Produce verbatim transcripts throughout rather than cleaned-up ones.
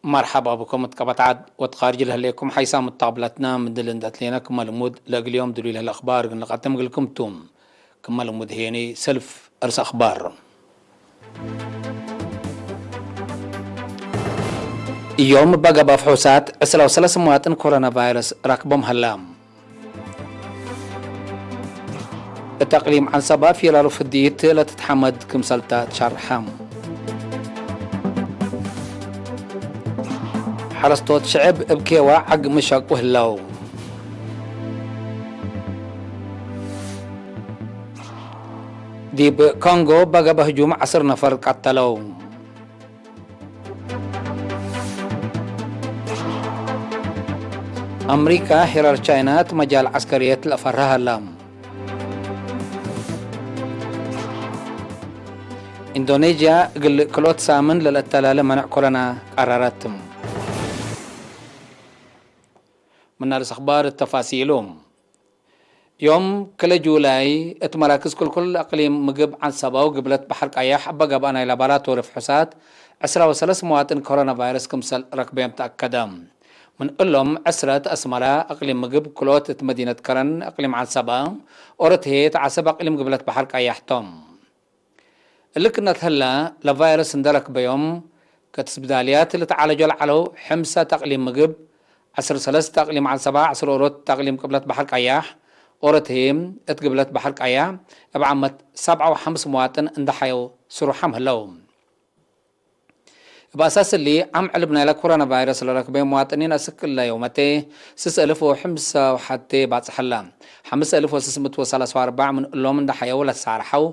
መርሐባ ብኩም እት ቀበት ዐድ ወትካርጅ ለህሌኩም ሓይሳም እት ጣብለትና። ምድል እንዴ አትሌነ ክመ ልሙድ ለእግል ዮም ድሉይ ለህለ አክባር እግል ንቀድም እግልኩም ቱ። ክመ ልሙድ ህዬኒ ሰልፍ እርስ አክባር። ዮም እበ ገብአ ፍሑሳት ዕስራ ወሰለስ መዋጥን ኮሮና ቫይረስ ረክቦም ሀላ። እት አቅሊም ዐንሰበ ፊራሩ ፍድይት ለትትሐመድ ክምሰልተ ትሸርሐ። ሐረስቶት ሽዕብ እብ ኬዋ ዐግ ምሸቁ ህለው። ዲብ ኮንጎ በገበ ህጁም ዐስር ነፈር ቀተለው። አምሪካ፣ ሄራር ቻይና እት መጃል ዐስከርየት ለአፈርህ ሀላ። ኢንዶኔዥያ፣ እግል ክልኦት ሳምን ለልአተላለ መነዕ ኮሮና ቀረረት። ምን አርእስ አክባር እት ተፋሲሉ። ዮም ክለ ጁላይ፣ እት መራክዝ ክልኩል አቅሊም ምግብ ዐንሰበው ግብለት በሐር ቀያሕ እበ ገብአ ናይ ላባራቶሪ ፍሑሳት፣ ዕስራ ወሰለስ መዋጥን ኮሮና ቫይረስ ክምሰል ረክበዮም ተአከደ። ምን እሎም ዕስረ እት አስመራ፣ አቅሊም ምግብ ክልኦት እት መዲነት ከረን፣ አቅሊም ዐንሰበ፣ ኦሮት ህዬ እት ዐሰብ አቅሊም ግብለት በሐር ቀያሕ ቶም። እሊ ክነት ህለ፣ ለቫይረስ እንዴ ረክበዮም፣ ከትስብዳልያት ልትዓለጆ ለዐለው፣ ሕምሰ ተቅሊም ምግብ፣ ዐስር ሰለስ ተቅሊም ዐንሰባ፣ ዐስር ኦሮት ተቅሊም ቅብለት በሐር ቀያሕ፣ ኦሮት ህዬ እት ግብለት በሐር ቀያሕ፣ እብ ዓመት ሰብዓ ወሐምስ መዋጥን እንዴ ሐየው ስሩሓም ህለው። እብ አሳስ እሊ፣ ዓም ዕልብ ናይለ ኮሮና ቫይረስ ለረክበዮም መዋጥኒን አስክ እለ ዮመቴ፣ ስስ እልፍ ወሕምሰ ወሐቴ ባጽሕ ህለ። ሐምስ እልፍ ወስስ ምእት ወሰላስ ወአርበዕ ምን እሎም እንዴ ሐየው ለትሳርሐው፣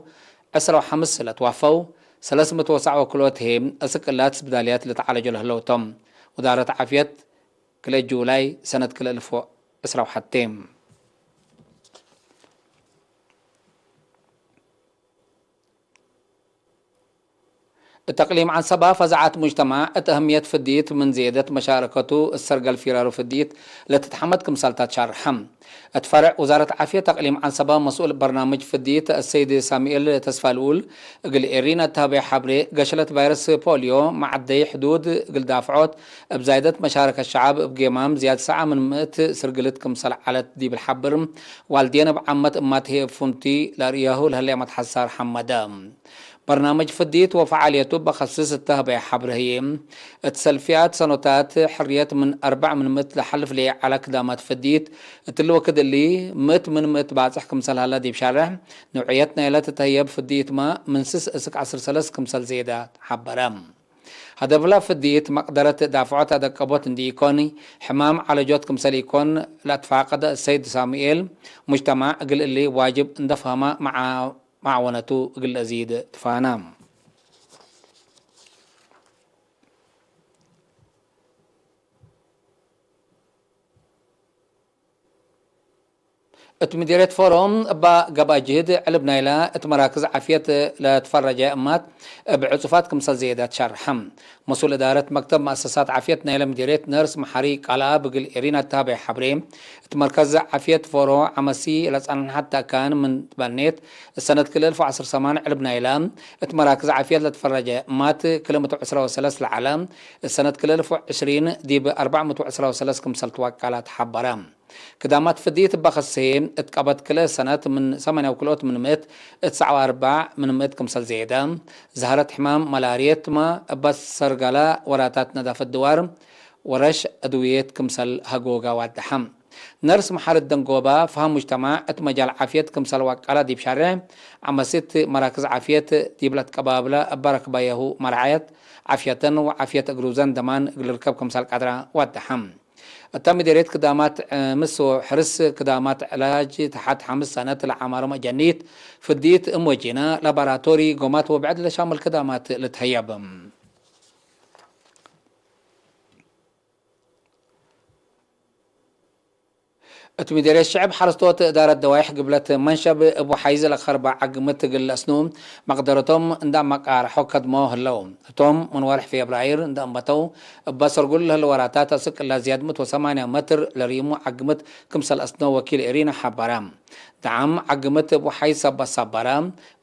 ዕስራ ወሐምስ ለትዋፈው፣ ሰለስ ምእት ወሰዕ ወክልኦት ህዬ አስክ እላ ትስብዳልያት ልትዓለጆ ለህለው ቶም። ውዛረት ዓፍየት፣ ክልኤ ጁላይ ሰነት ክልኤ እልፍ ወዕስራ ወሐቴ። እት አቅሊም ዐንሰባ ፈዛዐት ሙጅተማዕ እት አህምየት ፍድይት ምን ዝየደት መሻረከቱ እት ሰርገል ፊራሩ ፍድይት ለትትሐመድ ክምሰልታ ትሻርሐ። እት ፈርዕ ውዛረት ዓፍየት አቅሊም ዐንሰባ መስኡል በርናምጅ ፍድይት አሰይድ ሳሙኤል ተስፋልኡል እግል ኤሪና እት ሀበየ ሐብሬ፣ ገሸለት ቫይረስ ፖልዮ መዐደይ ሕዱድ እግል ዳፍዖት እብ ዛይደት መሻረከት ሸዐብ እብ ጌማም ዝያድ ሰዓ ምን ምእት ስርግልት ክምሰል ዐለት ዲብ ለሐብር፣ ዋልዴን እብ ዓመት እማት ህዬ እብ ፍንቱይ ለርእያሁ ለህሌ መትሐሳር ሐመደ። በርናምጅ ፍድይት ወፈዓልየቱ በከስስ እተ ሀበየ ሐብር ህዬ፣ እት ሰልፍያት ሰኖታት ሕርየት ምን አርበዕ ምን ምእት ለሐልፍ ለይዐለ ክዳማት ፍድይት፣ እትሊ ወክድ እሊ ምእት ምን ምእት ባጽሕ ክምሰል ሀለ ዲብ ሻርሕ፣ ነውዕየት ናይለ ትትሀየብ ፍድይትመ ምን ስስ እስክ ዐስር ሰለስ ክምሰል ዜደ ሐበረ። ሀደፍለ ፍድይት መቅደረት ዳፍዖት አደቀቦት እንዲ ኢኮን፣ ሕማም ዐለጆት ክምሰል ኢኮን ለአትፋቀደ ሰይድ ሳሙኤል፣ ሙጅተማዕ እግል እሊ ዋጅብ እንደ ፈሀመ መዓ መዓወነቱ እግል ለአዚድ ትፋነ። እት ምዲርየት ፎሮ እበ ገብአ ጅህድ ዕልብ ናይለ እት መራክዝ ዓፍየት ለትፈረጀ እማት እብ ዕጹፋት ክምሰል ዘየደ ትሸርሐ። መስኡል እዳረት መክተብ መአሰሳት ዓፍየት ናይለ ምዲርየት ነርስ መሐሪ ቃልአብ እግል ኤሪና እት ሀበየ ሐብሬ፣ እት መርከዝ ዓፍየት ፎሮ ዐመሲ ለጸንሐት ተእካን ምን ትበኔት፣ እት ሰነት ክልኤ እልፍ ወዐስር ሰማን ዕልብ ናይለ እት መራክዝ ዓፍየት ለትፈረጀ እማት ክልኤ ምእት ወዕስራ ወሰለስ ለዐለ፣ እት ሰነት ክልኤ እልፍ ወዕሽሪን ዲብ አርበዕ ምእት ወዕስራ ወሰለስ ክምሰል ትወቀለ ተሐበረ። ክዳማት ፍድይት እበ ከስሄ እት ቀበት ክልኤ ሰነት ምን ሰማንያ ወክልኦት ምን ምእት እት ሰብዓ ወአርበዕ ምን ምእት ክምሰል ዘየደ፣ ዛህረት ሕማም መላርየትመ እበ ሰርገለ ወራታት ነዳፈት ድዋር ወረሽ አድውየት ክምሰል ሀጎጋ ዋደሐ። ነርስ መሐርት ደንጎባ፣ ፈሀም ሙጅተማዕ እት መጃል ዓፍየት ክምሰል ወቀለ ዲብ ሻሬዕ ዐመሲት መራክዝ ዓፍየት ዲብ ለአትቀባብለ እበ ረክበየሁ መርዓየት ዓፍየተን ወዓፍየት እግሩዘን ደማን እግል ልርከብ ክምሰል ቀድረ ዋደሐ። እተ ምዲርየት ክዳማት ዕምስ ወሕርስ ክዳማት ዕላጅ ተሐት ሐምስ ሰነት ለዐማርመ ጀኒት፣ ፍድይት እም ወጂነ፣ ላቦራቶሪ፣ ጎማት ወብዕድ ለሻምል ክዳማት ልትሀየብ። እት ምዴርየት ሸዐብ ሐረስቶት እዳረት ደዋይሕ ግብለት መንሸብ እብ ወሓይዝ ለከርበ ዐግምት እግል ለአስኑ መቅደረቶም እንደ አመቃርሖ ከድሞ ህለው። ህቶም ምን ወርሕ ፌብራይር እንደ አንበተው እበ ሰርጉል ለህለ ወራታት አስክ እለ ዝያድ ምእት ወሰማንያ መትር ለሪሙ ዐግምት ክምሰል አስነው ወኪል ኤሪና ሐበረ። ደዓም ዐግምት እብ ወሓይዝ ሰበት ሳበረ።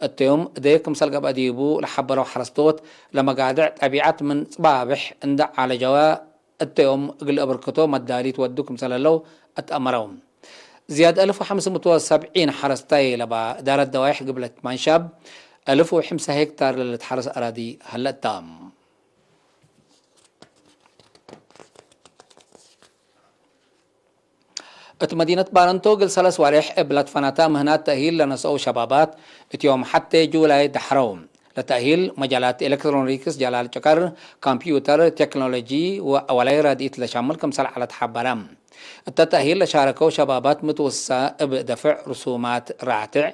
እተዮም እዴ ክምሰል ገብአ ዲቡ ለሐበረው ሐረስቶት ለመጋድዕ ጠቢዐት ምን ጽባብሕ እንደ ዓለጀወ እተዮም እግል አበርክቶ መዳሊት ወዱ ክምሰል ህለው አትአመረው። ዝያድ አልፍ ወሐምስ ምእት ወሰብዒን ሐረስታይ ለባ እዳረት ደዋይሕ ግብለት ማንሻብ፣ አልፍ ወሐምሳ ሄክታር ለልትሐረስ አራዲ ሀለ እታ። እት መዲነት ባረንቶ እግል ሰለስ ዋሬሕ እብ ለትፈናታ ምህናት ተእሂል ለነስአው ሸባባት፣ እት ዮም ሐቴ ጁላይ ደሐረው። ለተእሂል መጃላት ኤሌክትሮኒክስ ጀላል ጭቀር፣ ኮምፒዩተር፣ ቴክኖሎጂ ወአወላይ ረድኢት ለሻምል ክምሰል ዐለ ተሐበረ። እተ ተእሂል ለሻረከው ሸባባት ምትውሳ እብ ደፍዕ ርሱማት ራትዕ፣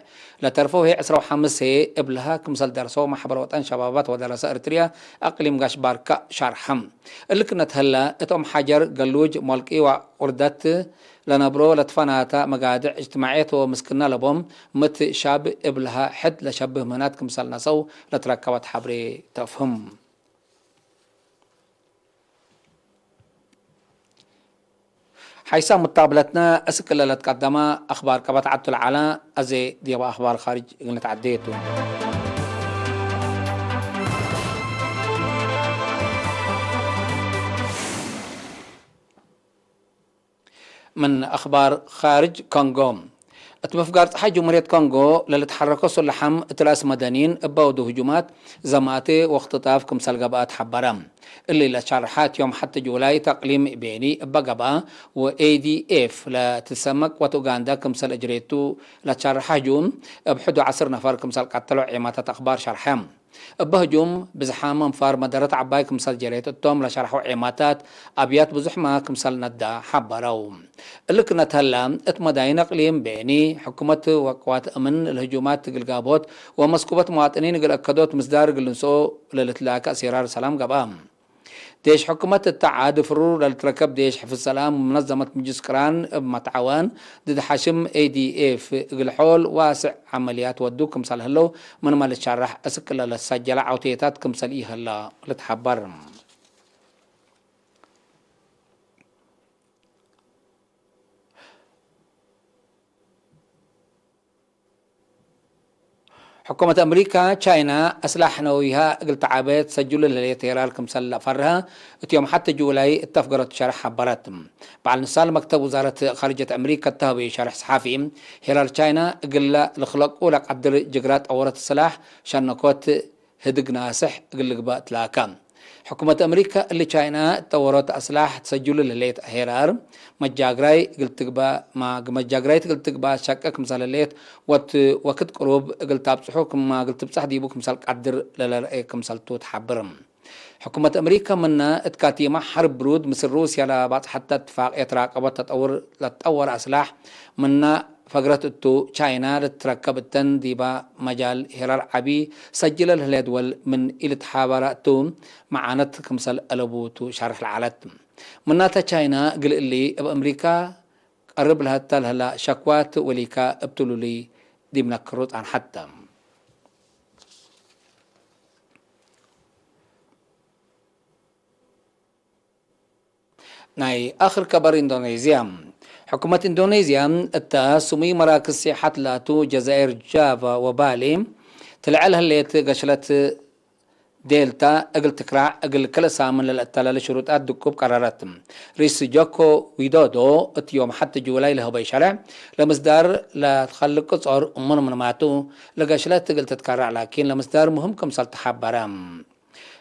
ለተርፈው ህዬ ዕስራ ወሐምስ ህዬ እብ ለሀ ክምሰል ደርሰው ማሕበር ወጠን ሸባባት ወደረሰ እርትርያ አቅሊም ጋሽ ባርካ ሻርሐ። እሊ ክነት ህለ፣ እት ኦም ሐጀር፣ ገሉጅ፣ ሞልቂ ወቁርደት ለነብሮ ለትፈናተ መጋድዕ እጅትማዕየት ወምስክነ ለቦም ምት ሻብ እብ ለሀ ሕድ ለሸብህ ምህናት ክምሰል ነሰው ለትረከበት ሐብሬ ተፍህም። ሐይሳም ሙታብለትነ እስክ እለ ለትቀደመ አክባር ቀበት ዐቱ ለዐለ፣ አዜ ዲበ አክባር ካርጅ እግል ንትዐዴ ቱ። ምን አክባር ካርጅ ኮንጎ። እት ምፍጋር ጸሓይ ጅምሁርየት ኮንጎ ለልትሐረኮ ሱላሐም እት ላስ መደኒን እበ ወዱ ህጁማት፣ ዘማቴ ወክትጣፍ ክምሰል ገብአ ተሐበረ። እሊ ለትሸርሐ እት ዮም ሐቲ ጁላይ ተቅሊም ቤኒ እበ ገብአ፣ ወኤ ዲ ኤፍ ለትትሰመ ቅወት ኡጋንዳ ክምሰል እጅሬቱ ለትሸርሐ ህጁም፣ እብ ሕዱ ዐስር ነፈር ክምሰል ቀተሎ ዔማታት አክባር ሸርሐ። እበ ህጁም ብዝሓም አንፋር መደረት ዐባይ ክምሰል ጀሬት እቶም ለሸርሐው ዔማታት፣ አብያት ብዙሕመ ክምሰል ነዳ ሐበረው። እሊ ክነት ሀለ፣ እት መዳይን አቅሊም ቤኒ፣ ሕኩመት ወቅዋት እምን ለህጁማት እግል ጋብሆት ወመስኩበት መዋጥኒን እግል አከዶት ምስዳር እግል ንስኦ ለልትላከ አሴራር ሰላም ገብአ። ዴሽ ሕኩመት እተ ዐድ ፍሩር ለልትረከብ ዴሽ ሕፍዝ ሰላም ወመነዘመት ምጅልስ ቅራን እብ መትዓወን ድድ ሐሽም ኤ ዲ ኤፍ እግል ሖል ዋስዕ ዐመልያት ወዱ ክምሰል ህለው ምንመ ልትሸረሕ እስክ ለለትሰጀለ ዐውቴታት ክምሰል ኢሀላ ልትሐበር። ሕኩመት አምሪካ፣ ቻይና አስላሕ ነውይሀ እግል ተዓበ ትሰጅሉ ለህሌት ሄራር ክምሰል ለአፈርሀ፣ እት ዮም ሐቲ ጁላይ እት አፍገረቱ ሸርሕ ሐበረት። በዐል ንሳል መክተብ ውዛረት ካርጀት አምሪካ እተ ሀበዩ ሸርሕ ሰሓፊ፣ ሄራር ቻይና እግለ ልክለቁ ለቀድር ጅግራ ጠወረት ስላሕ ሸነኮት ህድግ ናስሕ እግል ልግበእ ትላከ። ሕኩመት አምሪካ እሊ ቻይና እት ጠወሮት አስላሕ ትሰጅሉ ለህሌት ሄራር፣ መጃግራይ እግል ትግበእ፣ ማ-፣ መጃግራይት እግል ትግበእ ሸቀ ክምሰል ህሌት ወት ወክድ ቅሩብ እግል ታብጽሑ ክም-፣ እግል ትብጸሕ ዲቡ ክምሰል ቀድር ለለርኤ ክምሰልቱ ተሐብር። ሕኩመት አምሪካ ምነ እት ካቲመ ሐርብ ብሩድ ምስል ሩስያ ለባጽሐተ እትፋቅየት ራቀቦት ተጠውር ለትጠወረ አስላሕ ምነ ፈግረት እቱ፣ ቻይና ልትረከብ እተን ዲበ መጃል ሄራር ዐቢ ሰጅለ ለህሌት ወል ምን ኢልትሓበረ እቱ መዓነት ክምሰል አለቡ ቱ ሸርሕ ለዐለት። ምናተ ቻይና እግል እሊ እብ አምሪካ ቀርብ ለሀተ ለህላ ሸክዋት ወሊካ እብ ትሉሉይ ዲብ ነክሩ ጸንሐት። ናይ አክር ከበር ኢንዶኔዝያ። ሕኩመት ኢንዶኔዝያ እተ ስሙይ መራክዝ ሲሐት ላቱ ጀዛይር ጃቫ ወባሊ ትልዐል ህሌት ገሽለት ዴልታ እግል ትክራዕ እግል ክልእ ሳምን ለልአተላለ ሽሩጣት ድቁብ ቀረረት። ሪስ ጆኮ ዊዶዶ እት ዮም ሐቲ ጁላይ ለሀበይ ሸርሕ ለምስዳር ለትከልቅ ጾር እሙን ምንማቱ ለገሽለት እግል ትትከራዕ ላኪን ለምስዳር ሙህም ክምሰል ተሐበረ።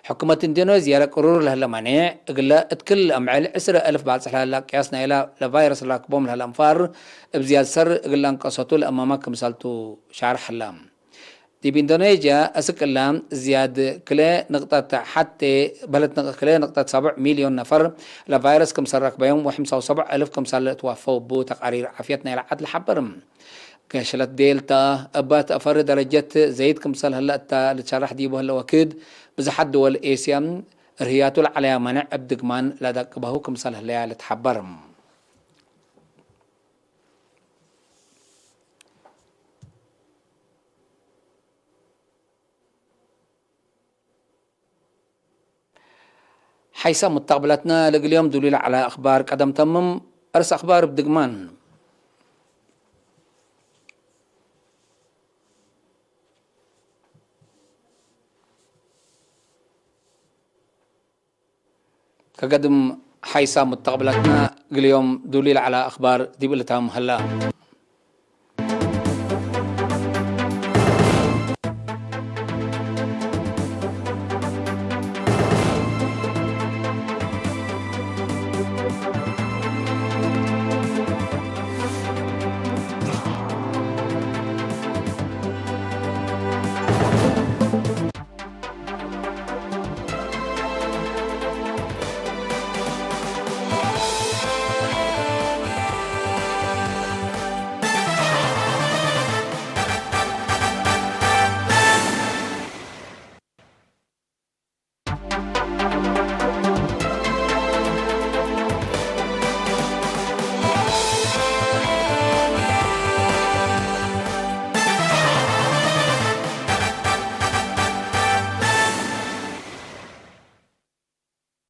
ሕኩመት ኢንዶኔዝያ ለቅሩር ለህለ መኔዕ፣ እግለ እት ክል አምዕል ዕስረ አልፍ ባጽሕ ለህለ ቅያስ ናይላ ለቫይረስ ራክቦም ለህለ አንፋር እብ ዝያድ ሰር እግለ አንቀሰቱ ለአመመ ክምሰልቱ ሻርሕ ህለ። ዲብ ኢንዶኔዝያ አስክ እለ ዝያድ ክለ ንቅጠት ሐቴ በለት ንቅ-፣ ክለ ንቅጠት ሰብዕ ሚልዮን ነፈር ለቫይረስ ክምሰል ረክበዮም ወሕምሳ ወሰብዕ አልፍ ክምሰል ትወፈው እቡ ተቃሪር ዓፍየት ናይለ ዐድ ለሐብር። ገሽለት ዴልታ እበ ተአፈሪ ደረጀት ዘይድ ክምሰል ህለ እተ ልትሸረሕ ዲቡ ህለ ወክድ፣ ብዝሓት ድወል ኤስያ እርህያቱ ለዐለያ መኔዕ እብ ድግማን ለደቅበሁ ክምሰል ህለያ ልትሐበር። ሐይሳ ሙተቅብለትነ ለእግል ዮም ዱሊ ለዐለ አክባር ቀደም ተምም። አርስ አክባር እብ ድግማን። ከገድም ሐይሳ ሙተቅብለትነ እግል ዮም ዱሊ ለዐለ አክባር ዲብ ልታም ሀላ።